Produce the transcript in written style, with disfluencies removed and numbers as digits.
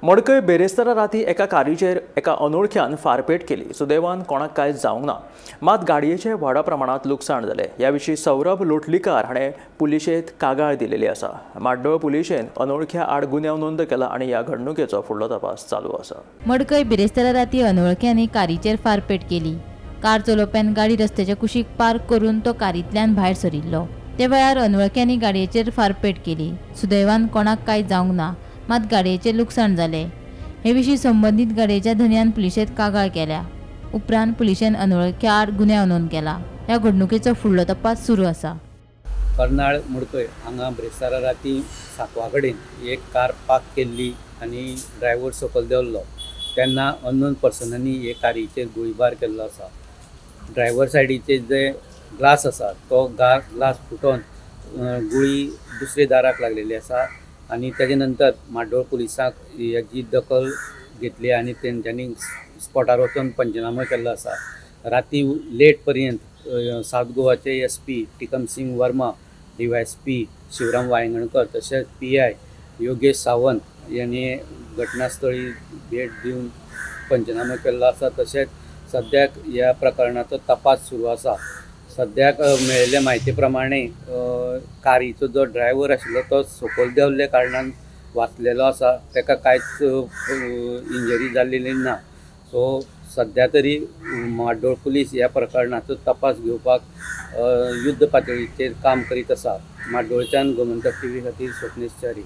मडकय बेरेस्तारा राती एका कारीचेर एका अनोळख्यान फारपेट केली. सुदैवान कोणाक कांय जावंक ना, मात गाडयेचे व्हडा प्रमाणांत लुकसाण जालें. ह्या विशीं सौरभ लोटलीकार हाणें पुलिशेंत कागाळ दिलेली आसा. म्हाड्डोळ पुलिशेन अनोळख्या आड गुन्यांव नोंद केला आनी ह्या घडणुकेचो फुडलो तपास चालू आसा. मडकय बिरेस्तारा राती अनोळख्यांनी कारीचेर फारपेट केली. कार चलोवप्यान गाडी रस्त्याच्या कुशीक पार्क करून तो कारींतल्यान भायर सरिल्लो. ते वेळार अनवळख्यांनी गाडयेचेर फारपेट केली. सुदैवान कोणाक कांय जावंक ना, मात गाडयेचें लुकसाण जालें. हे विशीं संबंदीत गाडयेच्या धनयान पुलिशेंत कागाळ केल्या. उपरांत पुलिशेन अनवळख्या आड गुन्यांव नोंद केला. ह्या घडणुकेचो फुडलो तपास सुरू आसा. कर्नाळ मडकय हांगा ब्रेस्तारा राती 7 कडेन एक कार पार्क केल्ली आनी ड्रायव्हर सकयल देंवल्लो तेन्ना अननोन पर्सनांनी हे कारीचेर गोळीबार केल्लो आसा. ड्रायव्हर सायडीचेर जे ग्लास आसा तो ग्लास फुटोवन गुळी दुसरे दाराक लागलेली आसा आनी तेजे नंतर म्हाड्डोळ पुलिसांक हेजी दखल घेतली आनी तेंच्यांनी स्पॉटार वचून पंचनामो केल्लो आसा. राती लेट पर्यंत साउथ गोवाचे SP Tikam Singh Verma, DYSP Shivram Vaingankar तशेंच PI Yogesh Sawant यांनी घटनास्थळी भेट दिवन पंचनामो केल्लो आसा. तशेंच सद्याक ह्या प्रकरणाचो तपास सुरू आसा. सद्याक मेळिल्ले म्हायती प्रमाणे कारीचो जो ड्रायव्हर आशिल्लो तो सकयल देंवल्ल्या कारणान वाचलेलो आसा. ताका कांयच इंजरी जाल्लेली ना. सो सद्या तरी म्हाड्डोळ पुलीस ह्या प्रकरणाचो तपास घेवपाक युद्ध पातळीचेर काम करीत आसा. म्हाड्डोळच्यान गोमंतक टीव्ही खातीर स्वप्नेश च्यारी.